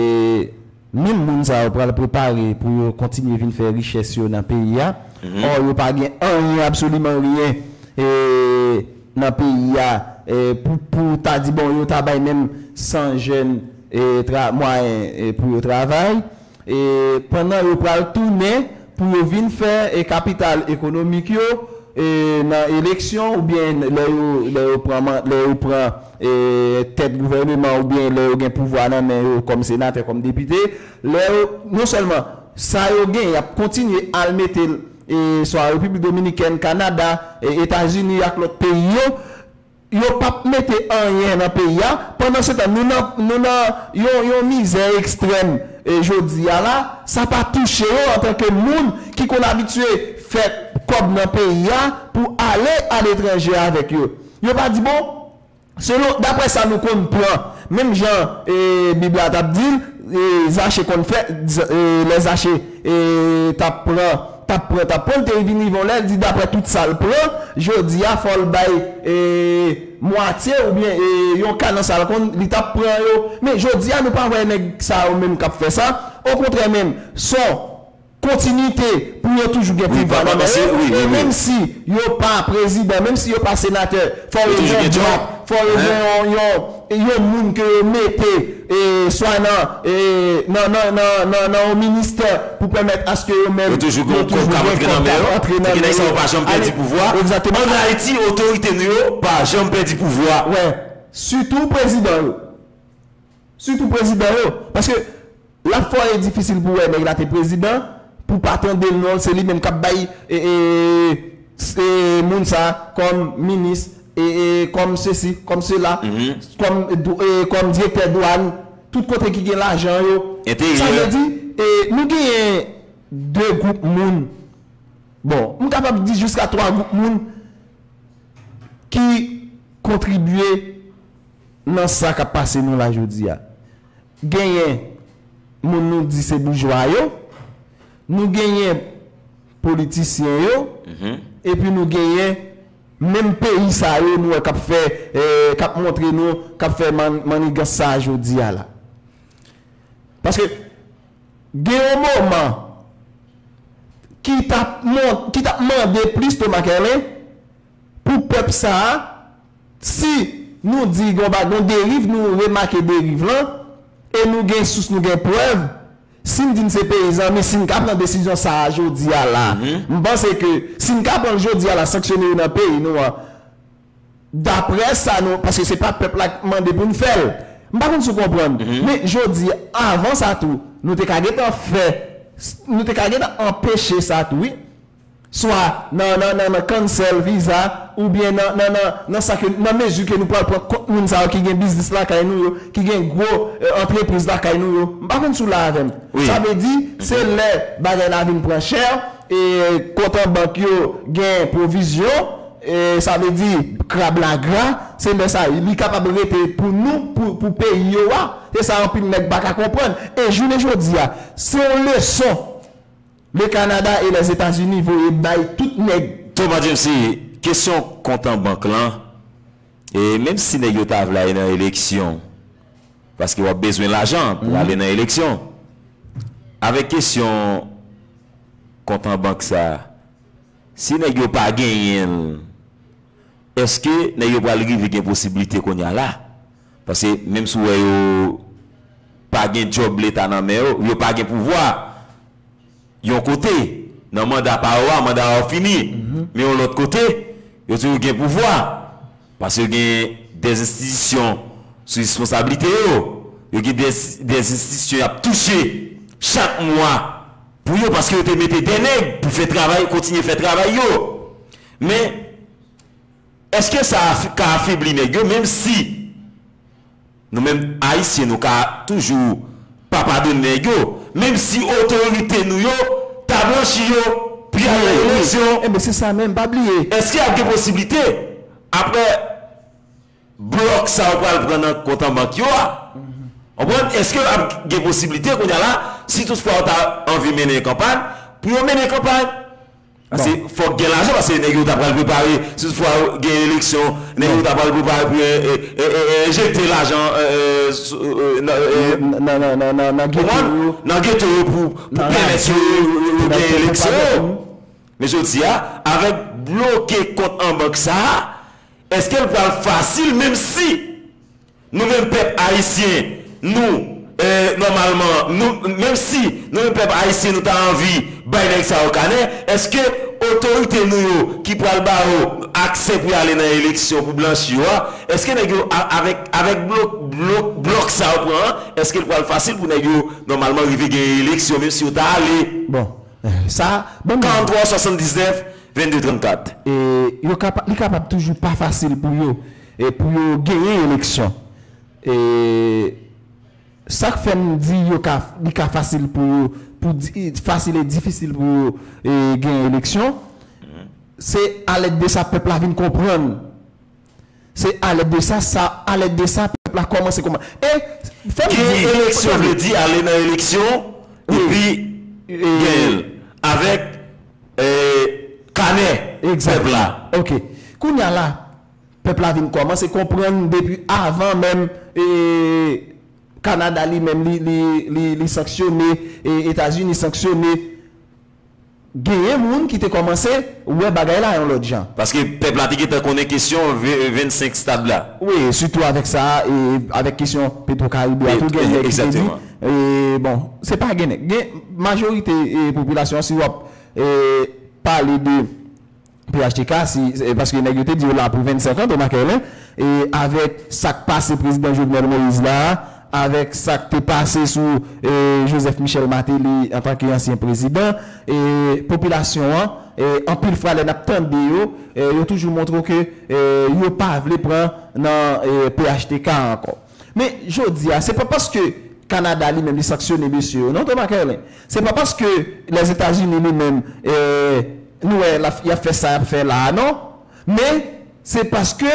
menm moun sa yo pral prepare pou yo kontinye vin fè richès yo nan peyi a. Ò, yo pa gen anyen, absoliman ryen, e, nan peyi a, e, pou, pou ta di, bon, yo ta bay menm san jèn, e, tra-, mwayen, e, pou yo travay. E, pandan yo pral tounen pou yo vin fè, e, kapital ekonomik yo, e, nan eleksyon, oubyen lè yo, lè yo pran man-, lè yo pran, e, tèt gouvèneman, oubyen lè yo gen pouvwa nan men yo kòm senatè, kòm depite, lè yo, non sèlman sa yo gen, y ap kontinye al mete l, e, swa Repiblik Dominikèn, Kanada, e, Etazini ak lòt peyi yo, yo p ap mete anyen nan peyi a. Pandan se tan, nou nan, nou nan yon, yon mizè ekstrèm, e, jodi a la, sa pa touche yo antanke moun ki konn abitye fè kòb nan peyi a pou ale aletranje avèk yo. Yo pa di, bon, selon, daprè sa nou konn pran, menm jan, e, Bib la t ap di l, e, Zache konn fè, z-, e, lè Zache, e, t ap pran, t ap pran, t ap pran, l te vin rive yon lè, l di daprè tout sa l pran, jodi a, fò l bay, e, mwatye oubyen, e, yon ka nan sa l konn, li t ap pran yo. Men jodi a, nou pa wè nèg sa yo menm k ap fè sa. Okontrè menm, s on kontinite pou yo toujou gen pouvwa nan men yo. E menm si yo pa prezidan, menm si yo pa senatè, fò yo gen yon dwat, fò yo gen yon, yon, yon moun ke yo mete, e, swa nan, e, nan, nan, nan, nan, nan yon ministè pou pèmèt aske yo menm yo toujou gen kòb k ap antre nan men yo. Egzakteman. An Ayiti, otorite nou yo pa janm pèdi pouvwa. Wè, sitou prezidan yo. Sitou prezidan yo. Paske l ap fò e difisil pou wè nèg la te prezidan, pou pa tande l non, se li menm k ap bay, e, e, s-, e, moun sa kòm minis, e, e, kòm sesi, kòm sela, kòm dou-, e, kòm direktè dwàn, tout kote ki gen lajan yo. Sa vle di, e, nou genyen de gwoup moun, bon, m kapab di jiska twa gwoup moun ki kontribye nan sa k ap pase nou la jodi a. Genyen moun nou di se boujwa yo, nou genyen politisyen yo, epi nou genyen menm peyi sa yo nou wè k ap fè, e, k ap montre nou, k ap fè man-, mannigans sa a jodi a la. Paske gen yon moman ki t ap mon-, ki t ap mande plis Thomas Kerlin pou pèp sa a, si nou di gon ba-, gon deriv, nou remake deriv lan, e nou gen sous, nou gen prèv, si n di n se peyizan, men si n ka pran desizyon sa a jodi a la, m panse ke si n ka pran l jodi a la, sanksyone yo nan peyi nou an, daprè sa nou, paske se pa pèp la k mande pou n fè l. M pa konn si w konprann. Men jodi, avan sa tou, nou te ka gentan fè, nou te ka gentan anpeche sa tou, wi. Swa nan, nan, nan, nan cancel viza, oubyen nan, nan, nan, nan sa ke, nan mezi ke nou pral pran kont moun sa yo ki gen biznis lakay nou yo, ki gen gwo, eh, antrepriz lakay nou yo. M pa konn si w la avè m. Wi. Sa vle di, se lè bagay la vin pran chè, e kont an bank yo gen pwovizyon, e sa vle di, krab la gra, se lè sa, li kapab rete pou nou, pou, pou peyi yo a. Se sa anpil nèg pa ka konprann. E jounen jodi a, se yon leson le Canada et les États-Unis voye bay tout nèg. Thomas James, kesyon kont an bank lan, e menm si nèg yo ta vle ale nan eleksyon, paske w ap bezwen lajan pou ale nan eleksyon, avèk kesyon kont an bank sa, si nèg yo pa genyen l, èske nèg yo pral rive gen posiblite kounye a la? Paske menm si w wè yo pa gen djòb leta nan men yo, yo pa gen pouvwa. Yon kote, nan manda pa yo a, manda yo fini. Men yon lòt kote, yo toujou gen pouvwa. Paske yo gen dèz enstitisyon sou responsablite yo. Yo gen dèz, dèz enstitisyon y ap touche chak mwa pou yo, paske yo te mete de nèg pou fè travay, kontinye fè travay yo. Men, èske sa af-, ka afebli nèg yo, menm si nou menm Ayisyen, nou ka toujou pa padone nèg yo, menm si otorite nou yo ta blanchi yo, pou y al nan eleksyon? Ebyen, se sa menm, pa bliye. Èske y ap gen posiblite, apre blòk sa yo pral pran nan kont an bank yo a? Konprann? Èske ap gen posiblite kounye a la, si toutfwa yo ta anvi mennen kanpay, pou yo mennen kanpay? Paske fòk gen lajan, paske nèg yo ta pral prepare, si toutfwa gen eleksyon, nèg yo ta pral prepare pou e, e, e, e, enjekte lajan, e, e, sou, e, nan, e, nan, nan, nan, nan, nan geto yo, nan geto yo pou, pou pèmèt yo, yo, yo, yo gen eleksyon yo. Men jodi a, avèk bloke kont an bank sa a, èske l pral fasil, menm si nou menm pèp ayisyen, nou, e, nòmalman, nou, menm si nou menm pèp ayisyen, nou ta anvi bay nèg sa yo kanè, èske otorite nou yo ki pral ba yo aksè pou y ale nan eleksyon pou blanchi yo a, èske nèg yo a, avèk, avèk blòk, blòk, blòk sa yo pran an, èske l pral fasil pou nèg yo nòmalman rive gen eleksyon, menm si yo ta ale? Bon, sa, bon, karant twa swasanndiznèf vennde trannkat. E yo kapa-, li kapab toujou pa fasil pou yo, e pou yo genyen eleksyon. E sa k fè m di yo ka, li ka fasil pou yo, pou di, fasil e difisil pou yo, e, gen eleksyon, se alèd de sa pèp la vin konprann. Se alèd de sa, sa, alèd de sa, pèp la kòmanse kòman. E, fè m di, gen eleksyon, vle di ale nan eleksyon, epi, e, genyen l. Avèk, e, kanè pèp la. Ok. Kounye a la, pèp la vin kòmanse konprann depi avan menm, e, Kanada li menm, li, li, li, li sanksyone, e, Etazini sanksyone. Genyen moun ki te kòmanse wè bagay la yon lòt jan. Paske pèp la te gentan konnen kesyon ve-, vennsenk stad la. Wi, sitou avèk sa, e, avèk kesyon Petro Caribe a tou, gen nèg ki te di, e, bon, se pa gen nèg. Gen majorite, e, popilasyon an, si w ap, e, pale de P H T K, si, e, paske nèg yo te di yo la pou vennsenk an, Thomas Kerlin, e avèk sa k pase prezidan Jovenel Moïse la, avèk sa k te pase sou, e, Joseph Michel Martelly antanke ansyen prezidan, e, popilasyon an, e, anpil fwa lè n ap tande yo, e, yo toujou montre w ke, e, yo pa vle pran nan, e, P H T K ankò. Men, jodi a, se pa paske Kanada li menm li sanksyone mesye yo, non, Thomas Kerlin. Se pa paske Lèzetazini li menm, e, nou wè, l ap, y ap fè sa y ap fè la a, non. Men, se paske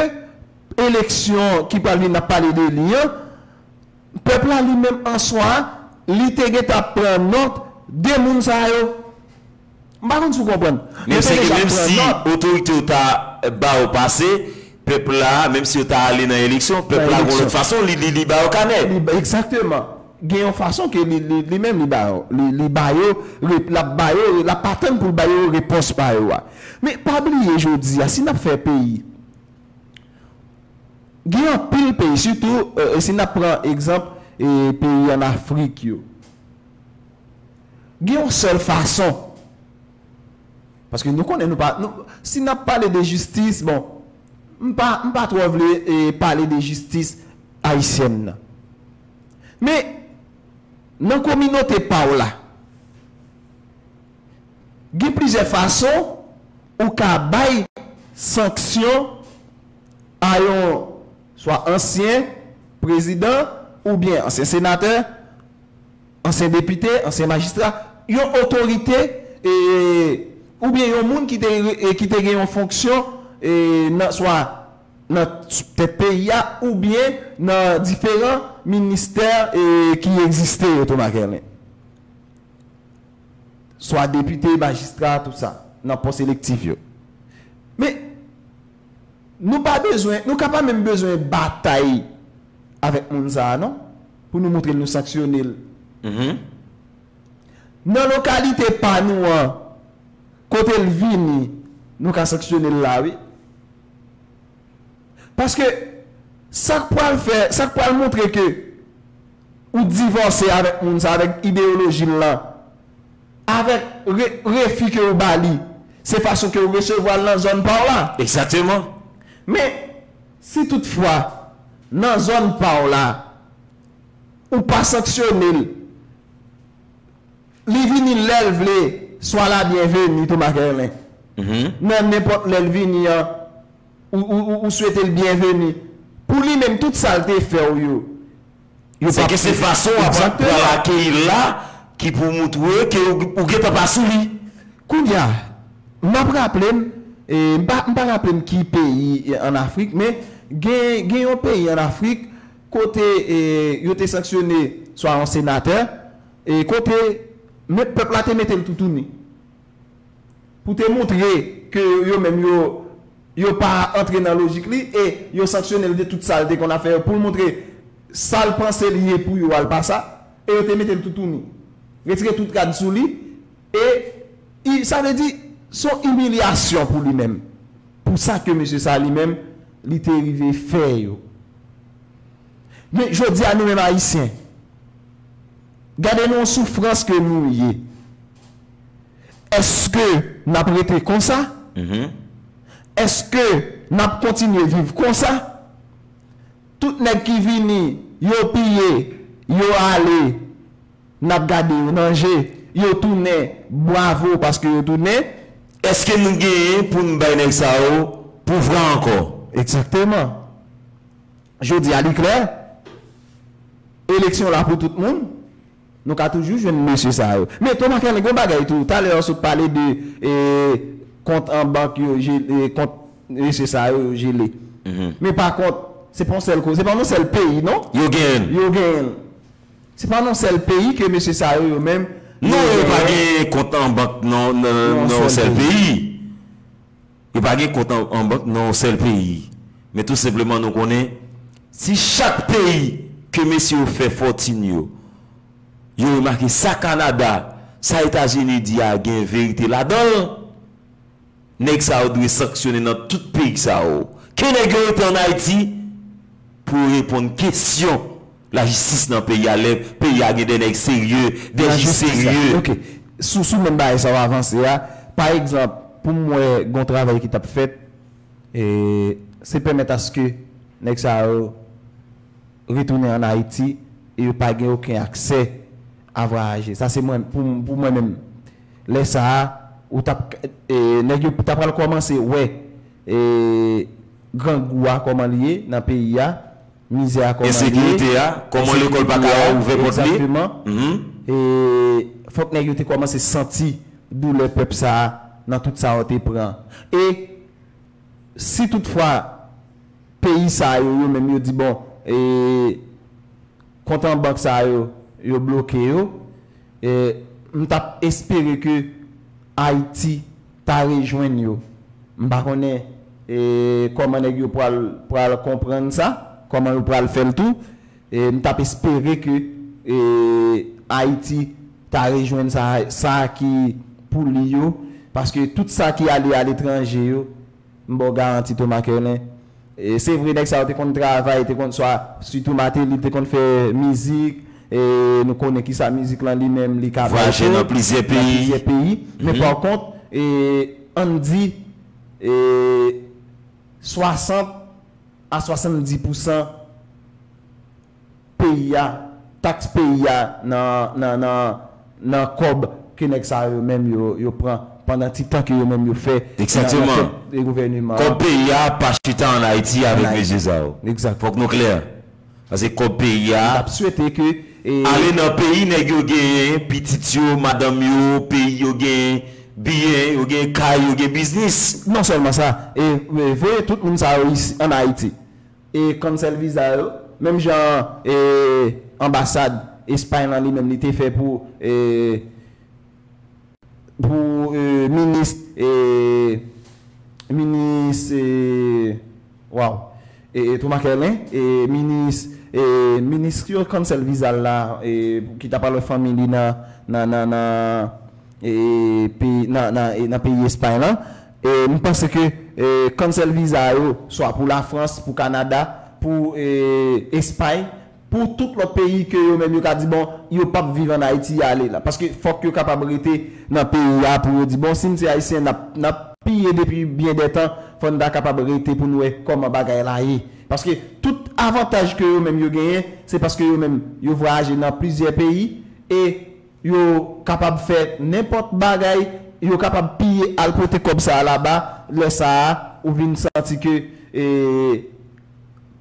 eleksyon ki pral vin, n ap pale de li an, pèp la li menm an swa, li te gentan pran nòt de moun sa yo. M pa konn si w konprann. Menm si, menm si otorite yo ta ba yo pase, pèp la, menm si yo ta ale nan eleksyon, pèp la, gon lòt fason, li, li, li ba yo kanè. Li, egzakteman. Gen yon fason ke li, li, li menm li ba yo, li, li ba yo, rep-, l ap ba yo, l ap atann pou l ba yo repons pa yo a. Men pa bliye jodi a, si n ap fè peyi, gen anpil peyi, sitou, e, e si n ap pran egzanp, e, peyi ann Afrik yo, gen yon sèl fason. Paske nou konnen nou pa, nou, si n ap pale de jistis, bon, m pa, m pa twò vle, e, pale de jistis ayisyèn nan. Men, nan kominote pa w la, gen plizyè fason ou ka bay sanksyon a yon swa ansyen prezidan oubyen ansyen senatè, ansyen depite, ansyen majistra, yon otorite, e, oubyen yon moun ki te, e, ki te gen yon fonksyon, e, nan, swa nan tèt peyi a oubyen nan diferan ministè, e, ki egziste yo, Thomas Kerlin. Swa depite, majistra, tout sa, nan pòs elektif yo. Men, nou pa bezwen, nou ka pa menm bezwen batay avèk moun sa a, non, pou nou montre l nou sanksyone l. Nan lokalite pa nou an, kote l vini, nou ka sanksyone l la, wi. Paske sa k pral fè, sa k pral montre ke ou divòse avèk moun sa, avèk ideyoloji l lan, avèk re, refi ke ou ba li, se fason ke ou resevwa l nan zòn pa w la. Egzakteman. Men, si toutfwa, nan zòn pa w la, ou pa sanksyone l, li vini lè l vle, swa la byenveni, Thomas Kerlin. Nan nenpòt lè l vini an, ou, ou, ou, ou swete l byenveni. Pou li menm, tout sa l te fè w yo, yo Se pa ke se fason w ap pral akeyi l la ki pou moutre ke ou, ou gentan pa sou li. Kounye a, m ap raple m, e, m pa, m pa raple m ki peyi, e, ann Afrik, men gen, gen yon peyi ann Afrik kote, e, yo te sanksyone swa yon senatè, e kote men pèp la te mete l toutouni. Pou te montre ke yo menm yo, yo pa antre nan lojik li e yo sanksyone l de tout sa l te konn ap fè yo. Pou l montre sa l panse li ye pou yo a l pa sa, e yo te mete l toutouni. Retire tout rad sou li, e i, sa vle di, se yon imilyasyon pou li menm. Pou sa ke mesye sa li menm, li te rive fè yo. Men jodi a nou menm Ayisyen, gade nan yon soufrans ke nou ye. Èske n ap rete konsa? Èske n ap kontinye viv konsa? Tout nèg ki vini, yo piye, yo ale, n ap gade yo nan je, yo tounen, bravo paske yo tounen. Èske nou genyen pou n bay nèg sa yo pouvwa ankò? Egzakteman. Jodi a li klè, eleksyon la pou tout moun. Nou ka toujou jwenn mesye sa yo. Men Thomas Kerlin, gen yon bagay tou. Talè w sot pale de, e, kont an bank yo, je, e, kont mesye sa yo, yo jele. Men pa kont, se pa yon sèl ko-, se pa nan yon sèl peyi, non? Yo genyen l. Yo genyen l. Se pa nan yon sèl peyi ke mesye sa yo, yo menm, Non, yo yo pa genyen gen kont an bank nan, nan, nan yon sèl peyi. Yo pa gen kont an, an bank nan yon sèl peyi. Men tou senpleman nou konnen, si chak peyi ke mesye yo fè fòtin yo, yo remake sa Kanada, sa Etazini di a gen verite ladan l, nèg sa yo dwe sanksyone nan tout peyi sa yo. Ke nèg yo rete ann Ayiti pou yo reponn kesyon lajistis nan peyi a, lè peyi a gen de nèg serye, de jij serye. Ok. Sou, sou menm bagay sa w avanse a, pa egzanp, pou m wè gon travay ki t ap fèt, e, se pèmèt aske nèg sa yo retounen ann Ayiti e yo pa gen okenn aksè a vwayaje. Sa se mwen, pou, pou mwen menm. Lè sa a, ou t ap, e, nèg yo t ap pral kòmanse wè, e, grangou a kòman li ye nan peyi a, mizè a kòman li ye, Ensekirite a, kòman lekòl pa ka ensekirite a, ouvè pòt li. Egzakteman. E fòk nèg yo te kòmanse santi doulè pèp sa a nan tout sa yo te pran. E si toutfwa peyi sa yo, yo menm yo di, bon, e, kont an bank sa yo, yo bloke yo, e, m t ap espere ke Ayiti ta rejwenn yo. M pa konnen, e, kòman nèg yo pral, pral konprann sa, kòman yo pral fè l tou. E, m t ap espere ke, e, Ayiti ta rejwenn sa, sa ki pou li yo, paske tout sa ki ale aletranje yo, m ba w garanti Thomas Kerlin. E, se vre, nèg sa yo te konn travay, te konn swa, sitou Martelly, te konn fè mizik, e, nou konnen kisa mizik lan li menm, li ka bay tou. Vwayaje nan plizyè peyi. Nan plizyè peyi. Men pa kont, e, ann di, e, swasant a swasanndis pousan peyi a, taks peyi a nan, nan, nan, nan kòb ke nèg sa yo menm yo, yo pran. pandan ti tan ke yo menm yo fè nan, nan tèt gouvèneman an. Kòb peyi a pa chita ann Ayiti avèk mesye sa yo. Fòk nou klè. Paske kòb peyi a, n ap swete ke, e, ale nan peyi nèg yo genyen, pitit yo, madanm yo, peyi yo genyen, byen, yo gen kay, yo gen biznis. Non sèlman sa, e, e, voye tout moun sa yo isi, ann Ayiti. E, cancel viza yo, menm jan, e, anbasad Espay lan li menm li te fè pou, e, pou, e, minis, e, minis, e, waw, e, e, Thomas Kerlin, e, minis, e, minis yo cancel viza l la, e, ki t ap al wè fanmi li nan, nan, nan, nan, e, peyi, nan, nan, e, nan peyi Espay lan. E, m panse ke, e, cancel viza yo, swa pou Lafrans, pou Kanada, pou, e, Espay, pou tout lòt peyi ke yo menm yo ka di, bon, yo p ap viv ann Ayiti, y ale la. Paske fòk yo kapab rete nan peyi a pou yo di, bon, si n se Ayisyen, n ap, n ap piye depi byen dè tan, fò n ta kapab rete pou n wè kòman bagay la ye. Paske tout avantaj ke yo menm yo genyen, se paske yo menm yo vwayaje nan plizyè peyi, e yo kapab fè nenpòt bagay, yo kapab piye al pote kòb sa a laba, lè sa a, ou vin santi ke, e,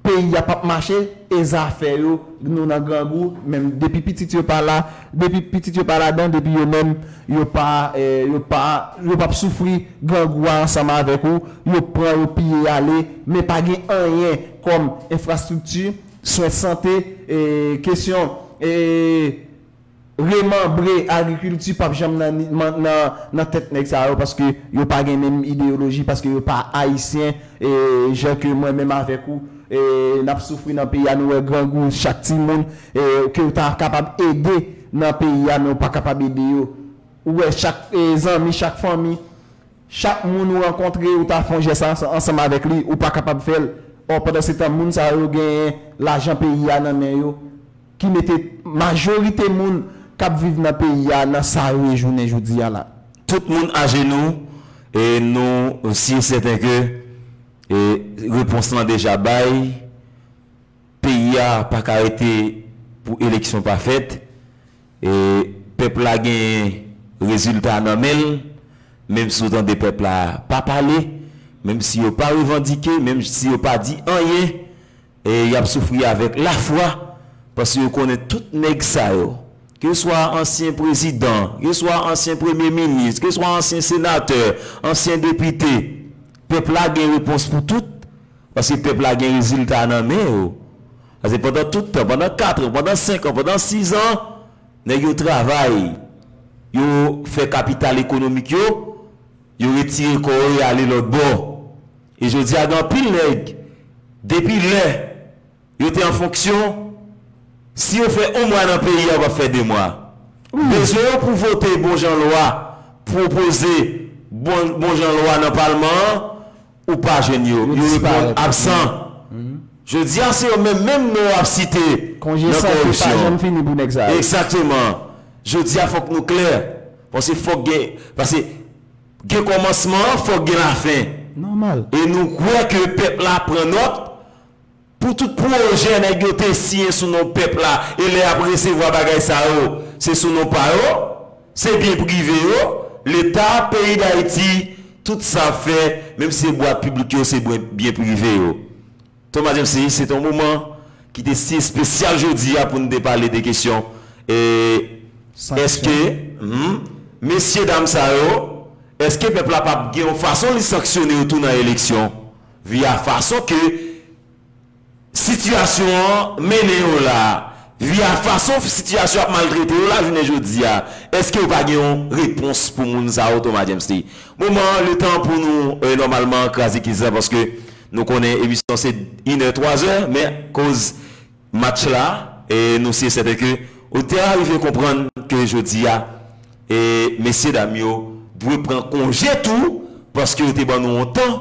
peyi a p ap mache, e zafè yo, nou nan grangou, menm depi pitit yo pa la, depi pitit yo pa ladan, depi yo menm, yo pa, e, yo pa, yo p ap soufri grangou a ansanm avèk ou, yo pran, yo piye ale, men pa gen anyen kòm enfrastrikti, swen sante, e, kesyon, e, remanbre agrikilti p ap janm nan, nan, nan, nan tèt nèg sa yo, paske yo pa gen menm ideyoloji, paske yo pa ayisyen, e, jan ke mwen menm avèk ou, e, n ap soufri nan peyi a, nou wè grangou chak timoun, e, ke w ta kapab ede nan peyi a, men w pa kapab ede yo. Ou wè chak, e, zanmi, chak fanmi, chak moun ou rankontre, ou ta fè yon jès ansanm avèk li, ou pa kapab fè l. Ò, pandan se tan, moun sa yo genyen lajan peyi a nan men yo, ki mete majorite moun k ap viv nan peyi a nan sa yo ye jounen jodi a la. Tout moun ajenou, e nou si e sèten ke, e, repons lan deja bay. Peyi a pa ka rete pou eleksyon pa fèt. E, pèp la gen rezilta nan men l, menm si w tande pèp la pa pale, menm si yo pa revandike, menm si yo pa di anyen, e y ap soufri avèk lafwa, paske yo konnen tout nèg sa yo, keswa ansyen prezidan, keswa ansyen premye minis, keswa ansyen senatè, ansyen depite, pèp la gen repons pou tout, paske pèp la gen rezilta nan men yo. Paske pandan tout tan, pandan kat an, pandan senk an, pandan sis an, nèg yo travay, yo fè kapital ekonomik yo, yo retire kò yo, y ale lòt bò. E jodi a, gen anpil nèg, depi lè yo te an fonksyon, si yo fè yon mwa nan peyi a, yo p ap fè de mwa. Bezwen yo pou vote bon jan lwa, pwopoze bon, bon jan lwa nan palman an, ou pa jwenn yo. Yo reponn absan. Jodi a, se yo menm, menm non w ap site nan koripsyon. Konje sante pa janm fini pou nèg sa yo. Egzakteman. Jodi a, fòk nou klè. Paske fòk gen, paske gen kòmansman, fòk gen lafen. Nòmal. E nou kwè ke pèp la pran nòt pou tout pwojè nèg yo te siyen sou non pèp la, e lè y ap resevwa bagay sa yo, se sou non pa yo, se byen prive yo, Leta, peyi Dayiti, tout sa ap fè, menm si se bwat piblik yo, se byen, byen prive yo. Thomas Dempsey, se te yon moman ki te si espesyal jodi a pou n te pale de kesyon, e, èske, hmm, mesye dam sa yo, èske pèp la p ap gen yon fason li sanksyone yo tou nan eleksyon, via fason ke sitiyasyon an mennen yo la, via fason sitiyasyon ap maltrete yo la jounen jodi a, èske yo pa gen yon repons pou moun sa yo, Thomas Dempsey? Moman an, letan pou nou, e, nòmalman kraze kit sa, paske nou konnen emisyon se inè, twazè, men koz match la, e nou si e sèten ke oditè a rive konprann ke jodi a, e mesye dam yo dwe pran konje tou, paske yo te ban nou yon tan,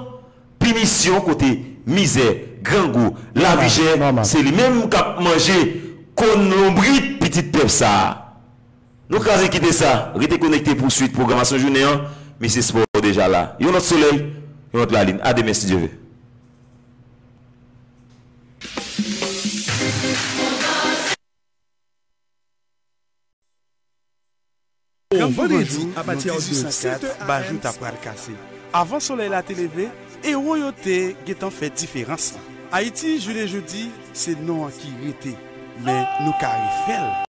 pinisyon kote mizè, grangou, lavi chè, se li menm k ap manje kòn lonbrit pitit pèp sa a. Nou kraze kite sa, rete konekte pou swit pwogramasyon jounen an, men se spò deja la. Yon lòt solèy, yon lòt lalin. A demen, si Dye ve. Granm Tou vandredi, nan dizuit san kat, bajou ta pral kase. Avan solèy la te leve, ewo yo te gentan fè diferans lan. Ayiti, jounen jodi, se non an ki rete, men nou ka refè l.